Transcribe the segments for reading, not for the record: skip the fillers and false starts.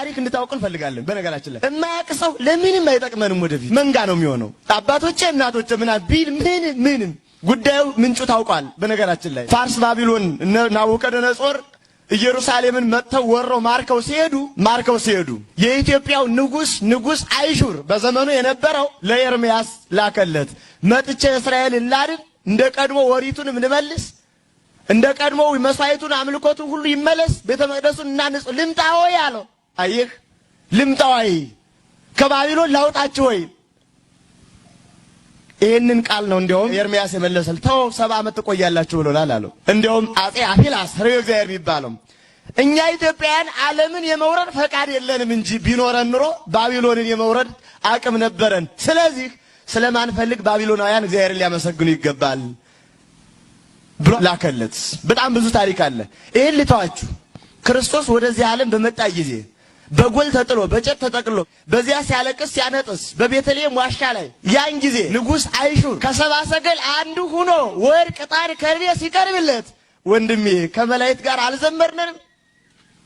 ታሪክ እንድታውቁ እንፈልጋለን። በነገራችን ላይ የማያውቅ ሰው ለምንም አይጠቅመንም። ወደፊት መንጋ ነው የሚሆነው። አባቶቼ እናቶቼ ምናምን ቢል ምን ምንም ጉዳዩ ምንጩ ታውቋል። በነገራችን ላይ ፋርስ፣ ባቢሎን ናቡከደነጾር ኢየሩሳሌምን መጥተው ወረው ማርከው ሲሄዱ የኢትዮጵያው ንጉስ አይሹር በዘመኑ የነበረው ለኤርምያስ ላከለት። መጥቼ እስራኤልን ላድን፣ እንደ ቀድሞ ወሪቱንም ልመልስ፣ እንደ ቀድሞ መስዋዕቱን አምልኮቱን ሁሉ ይመለስ፣ ቤተ መቅደሱን እናንጽ፣ ልምጣ ወይ አለው። አየህ፣ ልምጣ ወይ፣ ከባቢሎን ላውጣችሁ ወይ? ይህንን ቃል ነው እንዲያውም ኤርምያስ የመለሰል። ተው፣ 70 ዓመት ትቆያላችሁ ብሎናል አለው። እንዲያውም አጼ አፊላስ ርዮ እግዚአብሔር የሚባለው እኛ ኢትዮጵያውያን ዓለምን የመውረድ ፈቃድ የለንም እንጂ ቢኖረን ኑሮ ባቢሎንን የመውረድ አቅም ነበረን። ስለዚህ ስለማንፈልግ ባቢሎናውያን እግዚአብሔርን ሊያመሰግኑ ይገባል ብሎ ላከለት። በጣም ብዙ ታሪክ አለ። ይህን ልተዋችሁ። ክርስቶስ ወደዚህ ዓለም በመጣ ጊዜ በጎል ተጥሎ በጨርቅ ተጠቅሎ በዚያ ሲያለቅስ ሲያነጥስ በቤተልሔም ዋሻ ላይ ያን ጊዜ ንጉሥ አይሹር ከሰባ ሰገል አንዱ ሁኖ ወርቅ፣ ዕጣን፣ ከርቤ ሲቀርብለት ወንድሜ ከመላእክት ጋር አልዘመርንም?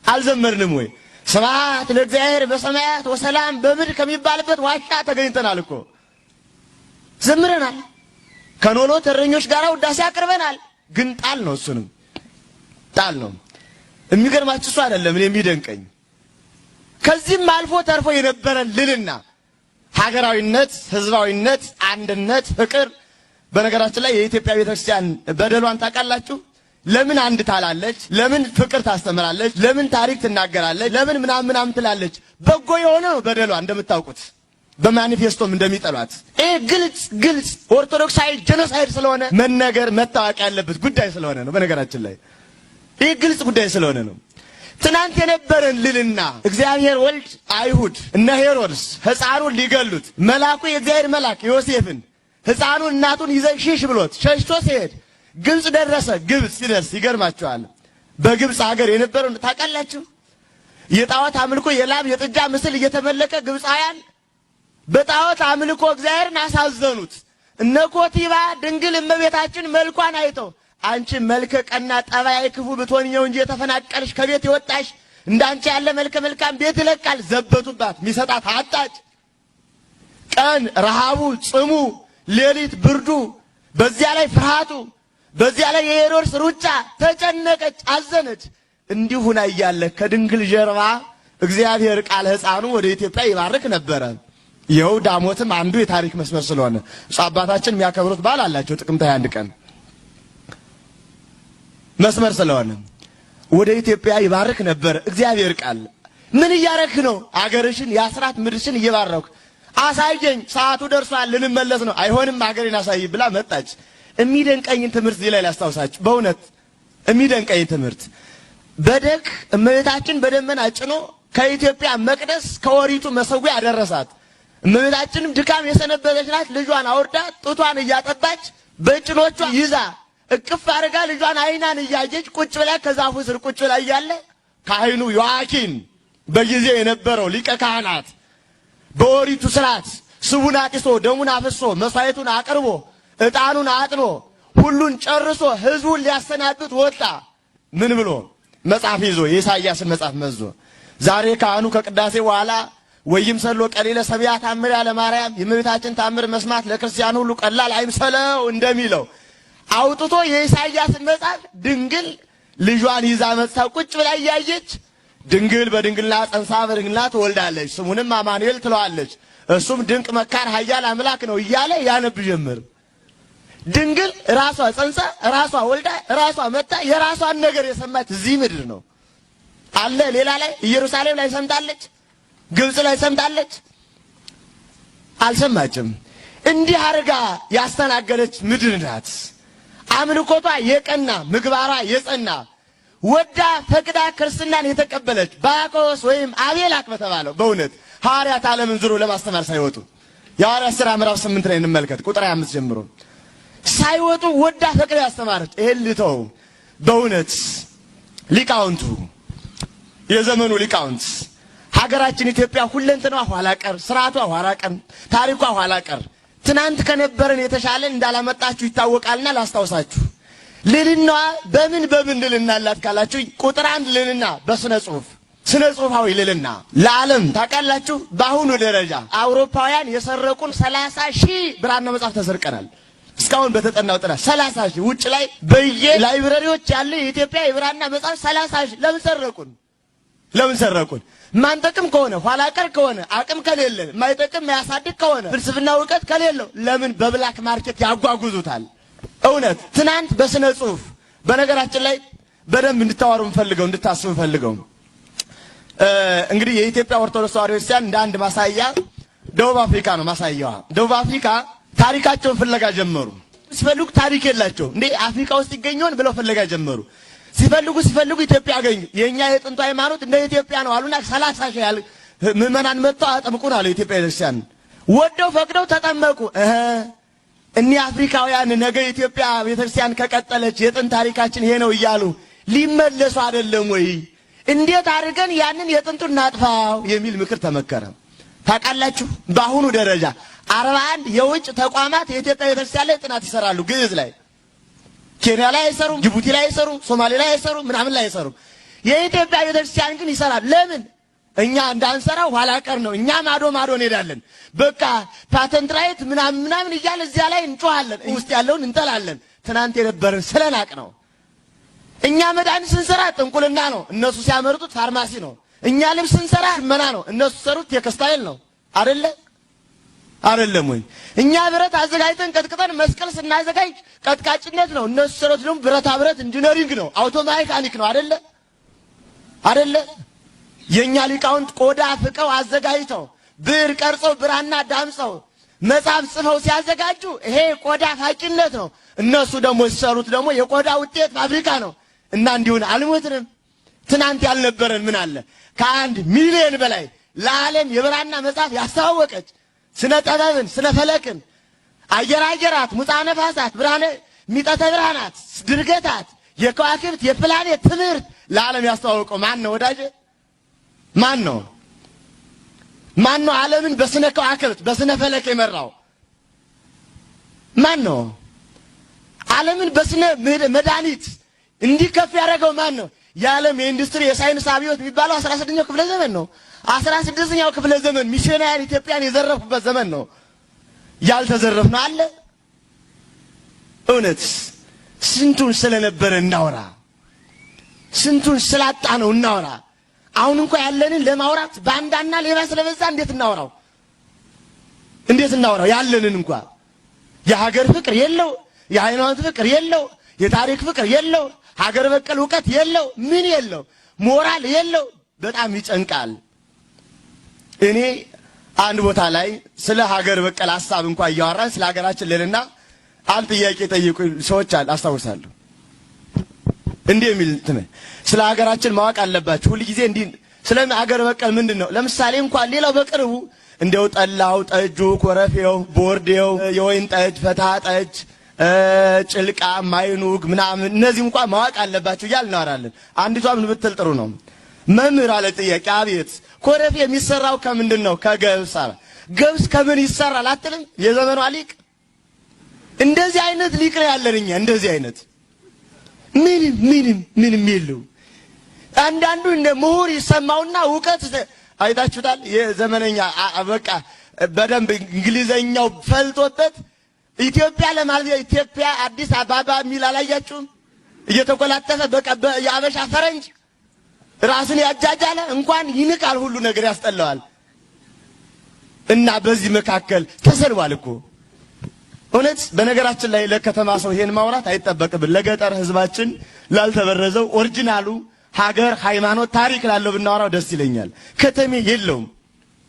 አልዘመርንም ወይ? ስብሐት ለእግዚአብሔር በሰማያት ወሰላም በምድር ከሚባልበት ዋሻ ተገኝተናል እኮ፣ ዘምረናል። ከኖሎት እረኞች ጋር ውዳሴ አቅርበናል። ግን ጣል ነው፣ እሱንም ጣል ነው። የሚገርማችሁ እሱ አይደለም እኔ የሚደንቀኝ፣ ከዚህም አልፎ ተርፎ የነበረን ልልና ሀገራዊነት፣ ህዝባዊነት፣ አንድነት፣ ፍቅር። በነገራችን ላይ የኢትዮጵያ ቤተክርስቲያን በደሏን ታውቃላችሁ? ለምን አንድ ታላለች? ለምን ፍቅር ታስተምራለች? ለምን ታሪክ ትናገራለች? ለምን ምናምን ምናምን ትላለች? በጎ የሆነ ነው በደሏ፣ እንደምታውቁት በማኒፌስቶም እንደሚጠሏት። ይህ ግልጽ ግልጽ ኦርቶዶክሳዊ genocide ስለሆነ መነገር መታወቅ ያለበት ጉዳይ ስለሆነ ነው። በነገራችን ላይ ይህ ግልጽ ጉዳይ ስለሆነ ነው። ትናንት የነበረን ልልና እግዚአብሔር ወልድ አይሁድ እነ ሄሮድስ ሕፃኑን ሊገሉት መልአኩ የእግዚአብሔር መልአክ ዮሴፍን ሕፃኑን እናቱን ይዘህ ሽሽ ብሎት ሸሽቶ ሲሄድ ግብፅ ደረሰ። ግብፅ ሲደርስ ይገርማቸዋል። በግብፅ ሀገር የነበረው ታውቃላችሁ። የጣዖት አምልኮ የላም የጥጃ ምስል እየተመለከ ግብፃውያን በጣዖት አምልኮ እግዚአብሔርን አሳዘኑት። እነ ኮቲባ ድንግል እመቤታችን መልኳን አይተው አንቺ መልከ ቀና ጠባይ ክፉ ብትሆኝ ነው እንጂ የተፈናቀልሽ ከቤት የወጣሽ፣ እንዳንቺ ያለ መልከ መልካም ቤት ይለቃል። ዘበቱባት፣ ሚሰጣት አጣች። ቀን ረሃቡ፣ ጽሙ፣ ሌሊት ብርዱ፣ በዚያ ላይ ፍርሃቱ፣ በዚያ ላይ የሄሮድስ ሩጫ፣ ተጨነቀች፣ አዘነች። እንዲሁ ሁና እያለ ከድንግል ጀርባ እግዚአብሔር ቃል ሕፃኑ ወደ ኢትዮጵያ ይባርክ ነበረ። ይኸው ዳሞትም አንዱ የታሪክ መስመር ስለሆነ አባታችን የሚያከብሩት በዓል አላቸው ጥቅምት 21 ቀን መስመር ስለሆነ ወደ ኢትዮጵያ ይባርክ ነበር እግዚአብሔር ቃል። ምን እያረክ ነው? አገርሽን የአስራት ምድርሽን እየባረኩ አሳየኝ፣ ሰዓቱ ደርሷል፣ ልንመለስ ነው። አይሆንም፣ አገሬን አሳይ ብላ መጣች። የሚደንቀኝን ትምህርት እዚህ ላይ ላስታውሳችሁ። በእውነት የሚደንቀኝ ትምህርት በደግ እመቤታችን በደመና ጭኖ ከኢትዮጵያ መቅደስ ከኦሪቱ መሰዊያ አደረሳት። እመቤታችንም ድካም የሰነበተች ናት። ልጇን አውርዳ ጡቷን እያጠባች በጭኖቿ ይዛ እቅፍ አድርጋ ልጇን አይናን እያየች ቁጭ ብላ ከዛፉ ስር ቁጭ ብላ እያለ ካህኑ ዮአኪን በጊዜው የነበረው ሊቀ ካህናት በኦሪቱ ስርዓት ስቡን አጢሶ ደሙን አፍሶ መስዋዕቱን አቅርቦ ዕጣኑን አጥኖ ሁሉን ጨርሶ ሕዝቡን ሊያሰናብት ወጣ። ምን ብሎ? መጽሐፍ ይዞ፣ የኢሳይያስን መጽሐፍ መዞ። ዛሬ ካህኑ ከቅዳሴ በኋላ ወይም ሰሎ ቀሊለ ሰሚያ ታምር ለማርያም፣ የእመቤታችን ታምር መስማት ለክርስቲያን ሁሉ ቀላል አይምሰለው እንደሚለው አውጥቶ የኢሳይያስን መጽሐፍ ድንግል ልጇን ይዛ መጥታ ቁጭ ብላ እያየች ድንግል በድንግልና ጸንሳ በድንግልና ትወልዳለች፣ ስሙንም አማኑኤል ትለዋለች፣ እሱም ድንቅ መካር ኃያል አምላክ ነው እያለ ያነብ ጀመር። ድንግል ራሷ ጸንሳ ራሷ ወልዳ ራሷ መጣ የራሷን ነገር የሰማች እዚህ ምድር ነው አለ። ሌላ ላይ ኢየሩሳሌም ላይ ሰምታለች፣ ግብፅ ላይ ሰምታለች፣ አልሰማችም። እንዲህ አድርጋ ያስተናገደች ምድር ናት። አምልኮቷ የቀና፣ ምግባሯ የጸና፣ ወዳ ፈቅዳ ክርስትናን የተቀበለች ባኮስ ወይም አቤላክ በተባለው በእውነት ሐዋርያት ዓለምን ዙሮ ለማስተማር ሳይወጡ የሐዋርያት ሥራ ምዕራፍ 8 ላይ እንመልከት ቁጥር 25 ጀምሮ ሳይወጡ ወዳ ፈቅዳ ያስተማረች። ይሄን ልተው። በእውነት ሊቃውንቱ፣ የዘመኑ ሊቃውንት ሀገራችን ኢትዮጵያ ሁለንተናዋ ኋላ ቀር፣ ስርዓቷ ኋላ ቀር፣ ታሪኳ ኋላ ቀር፣ ትናንት ከነበረን የተሻለ እንዳላመጣችሁ ይታወቃልና ላስታውሳችሁ። ልዕልናዋ በምን በምን ልዕልና አላት ካላችሁ፣ ቁጥር አንድ ልዕልና በስነ ጽሁፍ። ስነ ጽሁፋዊ ልልና ለዓለም ታውቃላችሁ። በአሁኑ ደረጃ አውሮፓውያን የሰረቁን 30,000 ብራና መጽሐፍ ተሰርቀናል። እስካሁን በተጠናው ጥናት 30,000 ውጭ ላይ በየ library ዎች ያለ የኢትዮጵያ የብራና መጽሐፍ 30,000። ለምን ሰረቁን? ለምን ሰረቁን? ማንጠቅም ከሆነ፣ ኋላ ቀር ከሆነ፣ አቅም ከሌለን፣ ማይጠቅም ማያሳድግ ከሆነ፣ ፍልስፍና እውቀት ከሌለው ለምን በ black market ያጓጉዙታል? እውነት ትናንት በስነ ጽሁፍ፣ በነገራችን ላይ በደንብ እንድታወሩ እንፈልገው፣ እንድታስቡ እንፈልገው። እንግዲህ የኢትዮጵያ ኦርቶዶክስ ተዋሕዶ ቤተክርስቲያን እንደ አንድ ማሳያ ደቡብ አፍሪካ ነው ማሳያዋ። ደቡብ አፍሪካ ታሪካቸውን ፍለጋ ጀመሩ። ሲፈልጉ ታሪክ የላቸው እንዴ፣ አፍሪካ ውስጥ ይገኘውን ብለው ፍለጋ ጀመሩ። ሲፈልጉ ሲፈልጉ ኢትዮጵያ አገኙ። የኛ የጥንቱ ሃይማኖት እንደ ኢትዮጵያ ነው አሉና 30,000 ያህል ምዕመናን መጥተው አጠምቁን አሉ። ኢትዮጵያ ቤተክርስቲያን ወደው ፈቅደው ተጠመቁ። እኒህ አፍሪካውያን ነገ የኢትዮጵያ ቤተክርስቲያን ከቀጠለች የጥንት ታሪካችን ይሄ ነው እያሉ ሊመለሱ አይደለም ወይ? እንዴት አድርገን ያንን የጥንቱን እናጥፋው የሚል ምክር ተመከረ። ታውቃላችሁ፣ በአሁኑ ደረጃ 41 የውጭ ተቋማት የኢትዮጵያ ቤተክርስቲያን ላይ ጥናት ይሰራሉ። ግዕዝ ላይ፣ ኬንያ ላይ አይሰሩም፣ ጅቡቲ ላይ አይሰሩም፣ ሶማሌ ላይ አይሰሩም፣ ምናምን ላይ አይሰሩም። የኢትዮጵያ ቤተክርስቲያን ግን ይሰራል። ለምን? እኛ እንዳንሰራው ኋላ ቀር ነው። እኛ ማዶ ማዶ እንሄዳለን። በቃ patent right ምናምን ምናምን እያለ እዚያ ላይ እንጮሃለን፣ ውስጥ ያለውን እንጠላለን። ትናንት የነበረን ስለናቅ ነው። እኛ መድኃኒት ስንሰራ ጥንቁልና ነው፣ እነሱ ሲያመርጡት ፋርማሲ ነው። እኛ ልብስ ስንሰራ ሽመና ነው፣ እነሱ ሰሩት ቴክስታይል ነው። አይደለ? አይደለም ወይ? እኛ ብረት አዘጋጅተን ቀጥቅጠን መስቀል ስናዘጋጅ ቀጥቃጭነት ነው፣ እነሱ ሰሩት ደግሞ ብረታ ብረት engineering ነው፣ auto mechanic ነው። አይደለ? አይደለ? የኛ ሊቃውንት ቆዳ ፍቀው አዘጋጅተው፣ ብዕር ቀርጸው፣ ብራና ዳምጸው፣ መጽሐፍ ጽፈው ሲያዘጋጁ ይሄ ቆዳ ፋቂነት ነው። እነሱ ደግሞ ሲሰሩት ደግሞ የቆዳ ውጤት ፋብሪካ ነው። እና እንዲሁን አልሞትንም። ትናንት ያልነበረን ምን አለ? ከ1 ሚሊዮን በላይ ለዓለም የብራና መጽሐፍ ያስተዋወቀች፣ ስነ ጥበብን፣ ስነ ፈለክን፣ አየር አየራት፣ ሙፃ ነፋሳት፣ ብርሃነ ሚጠተ ብርሃናት፣ ድርገታት፣ የከዋክብት የፕላኔት ትምህርት ለዓለም ያስተዋወቀው ማን ነው ወዳጄ? ማን ነው? ማን ነው ዓለምን በስነ ከዋክብት በስነ ፈለክ የመራው? ማን ነው? ዓለምን በስነ መድኃኒት እንዲህ ከፍ ያደረገው ማን ነው? የዓለም የኢንዱስትሪ የሳይንስ አብዮት የሚባለው 16ኛው ክፍለ ዘመን ነው። 16ኛው ክፍለ ዘመን ሚስዮናውያን ኢትዮጵያን የዘረፉበት ዘመን ነው። ያልተዘረፍነው አለ? እውነት ስንቱን ስለነበረ እናውራ፣ ስንቱን ስላጣ ነው እናውራ። አሁን እንኳ ያለንን ለማውራት ባንዳና ሌባ ስለበዛ እንዴት እናውራው? እንዴት እናውራው? ያለንን እንኳ የሀገር ፍቅር የለው፣ የሃይማኖት ፍቅር የለው፣ የታሪክ ፍቅር የለው፣ ሀገር በቀል እውቀት የለው፣ ምን የለው፣ ሞራል የለው። በጣም ይጨንቃል። እኔ አንድ ቦታ ላይ ስለ ሀገር በቀል ሀሳብ እንኳ እያወራን ስለ ሀገራችን ልልና አንድ ጥያቄ ጠይቁ ሰዎች አለ አስታውሳለሁ። እንዲህ የሚል ስለ ሀገራችን ማወቅ አለባችሁ ሁልጊዜ እንዲህ ስለ ሀገር በቀል ምንድን ነው? ለምሳሌ እንኳን ሌላው በቅርቡ እንደው ጠላው፣ ጠጁ፣ ኮረፌው፣ ቦርዴው፣ የወይን ጠጅ፣ ፈታ ጠጅ፣ ጭልቃ፣ ማይኑግ ምናምን እነዚህ እንኳን ማወቅ አለባችሁ እያልን እናወራለን። አንዲቷ ምን ብትል ጥሩ ነው? መምህር አለ ጥያቄ። አቤት። ኮረፌ የሚሰራው ከምንድን ነው? ከገብስ አለ። ገብስ ከምን ይሰራል አትልም? የዘመኗ ሊቅ። እንደዚህ አይነት ሊቅ ነው ያለን እኛ። እንደዚህ አይነት ምንም ምንም ምንም የለው። አንዳንዱ እንደ ምሁር ይሰማውና እውቀት አይታችሁታል። የዘመነኛ በቃ በደንብ እንግሊዘኛው ፈልጦበት ኢትዮጵያ ለማለት ኢትዮጵያ አዲስ አበባ የሚል አላያችሁም? እየተኮላተፈ በቃ የአበሻ ፈረንጅ ራስን ያጃጃለ እንኳን ይንቃል፣ ሁሉ ነገር ያስጠላዋል። እና በዚህ መካከል ተሰልቧል እኮ እውነት። በነገራችን ላይ ለከተማ ሰው ይሄን ማውራት አይጠበቅብን። ለገጠር ህዝባችን ላልተበረዘው original ኡ ሀገር፣ ሃይማኖት፣ ታሪክ ላለው ብናወራው ደስ ይለኛል። ከተሜ የለውም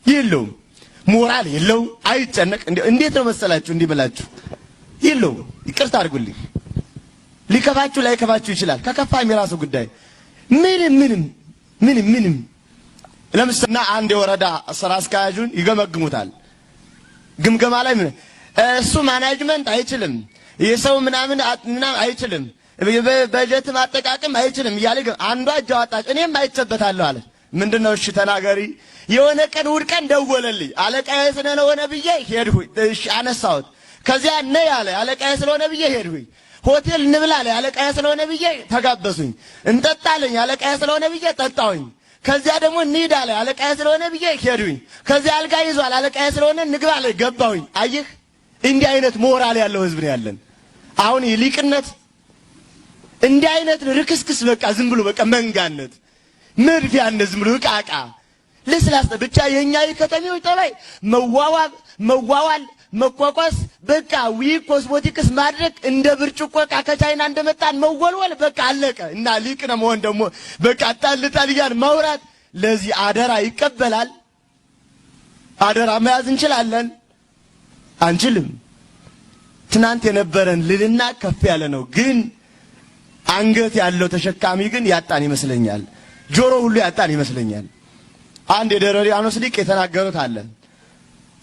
የለውም፣ ሞራል የለውም፣ አይጨነቅ። እንዴት ነው መሰላችሁ እንዲህ ብላችሁ የለውም። ይቅርታ አድርጉልኝ። ሊከፋችሁ ላይከፋችሁ ይችላል። ከከፋም የራሱ ጉዳይ። ምንም ምንም ምንም ምንም። ለምሳሌ አንድ የወረዳ ስራ አስኪያጁን ይገመግሙታል። ግምገማ ላይ ምን እሱ management አይችልም፣ የሰው ምናምን ምናምን አይችልም፣ በጀት ማጠቃቀም አይችልም እያለ አንዷ እጅ አወጣች። እኔም አይቼበታለሁ አለ። ምንድነው? እሺ ተናገሪ። የሆነ ቀን እሑድ ቀን ደወለልኝ። አለቃዬ ስለሆነ ብዬ ሄድሁኝ። እሺ አነሳሁት። ከዚያ ነይ አለ። አለቃዬ ስለሆነ ብዬ ሄድሁኝ። ሆቴል እንብላ አለ። አለቃዬ ስለሆነ ብዬ ተጋበዙኝ። እንጠጣለኝ። አለቃዬ ስለሆነ ብዬ ጠጣሁኝ። ከዚያ ደግሞ እንሂድ አለ። አለቃዬ ስለሆነ ብዬ ሄዱኝ። ከዚያ አልጋ ይዟል። አለቃዬ ስለሆነ እንግባ አለ። ገባሁኝ። አየህ፣ እንዲህ አይነት ሞራል ያለው ህዝብ ነው ያለን። አሁን ሊቅነት እንዲህ አይነት ርክስክስ በቃ ዝም ብሎ በቃ መንጋነት፣ መድፊያነት፣ ዝም ብሎ ዕቃ ልስላስ ብቻ የኛ የከተሜዎች ጠባይ መዋዋብ፣ መዋዋል፣ መቋቋስ፣ በቃ ዊግ ኮስሞቲክስ ማድረግ እንደ ብርጭቆ ዕቃ ከቻይና እንደመጣን መወልወል በቃ አለቀ። እና ሊቅ ነው መሆን ደግሞ በቃ ጣል ጣል እያልን ማውራት ለዚህ አደራ ይቀበላል። አደራ መያዝ እንችላለን አንችልም። ትናንት የነበረን ልልና ከፍ ያለ ነው፣ ግን አንገት ያለው ተሸካሚ ግን ያጣን ይመስለኛል። ጆሮ ሁሉ ያጣን ይመስለኛል። አንድ የደብረ ሊባኖስ ሊቅ የተናገሩት አለ።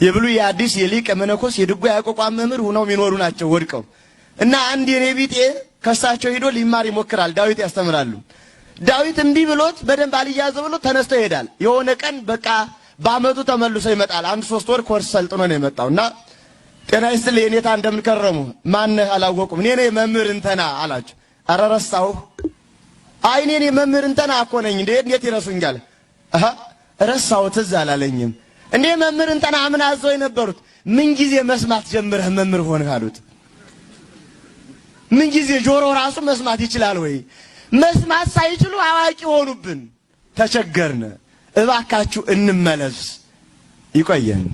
የብሉይ የአዲስ የሊቀ መነኮስ የድጓ ያቋቋም መምህር ሆነው የሚኖሩ ናቸው ወድቀው እና አንድ የኔ ቢጤ ከሳቸው ሂዶ ሊማር ይሞክራል። ዳዊት ያስተምራሉ። ዳዊት እምቢ ብሎት በደንብ አልያዘ ብሎ ተነስቶ ይሄዳል። የሆነ ቀን በቃ በአመቱ ተመልሶ ይመጣል። አንድ 3 ወር ኮርስ ሰልጥኖ ነው የመጣው እና ጤና ይስጥልኝ የኔታ እንደምን ከረሙ? ማነህ አላወቁም። እኔ ነኝ መምህር እንተና አላቸው። ኧረ ረሳሁህ። አይ እኔ ነኝ መምህር እንተና እኮ ነኝ። እንዴ እንዴት ይረሱኛል? አሃ ረሳሁ፣ ትዝ አላለኝም። እንዴ መምህር እንተና አምና አዘው የነበሩት ምን ጊዜ መስማት ጀምረህ መምህር ሆንህ አሉት። ምን ጊዜ ጆሮ ራሱ መስማት ይችላል ወይ? መስማት ሳይችሉ አዋቂ ሆኑብን። ተቸገርን። እባካችሁ እንመለስ። ይቆየን።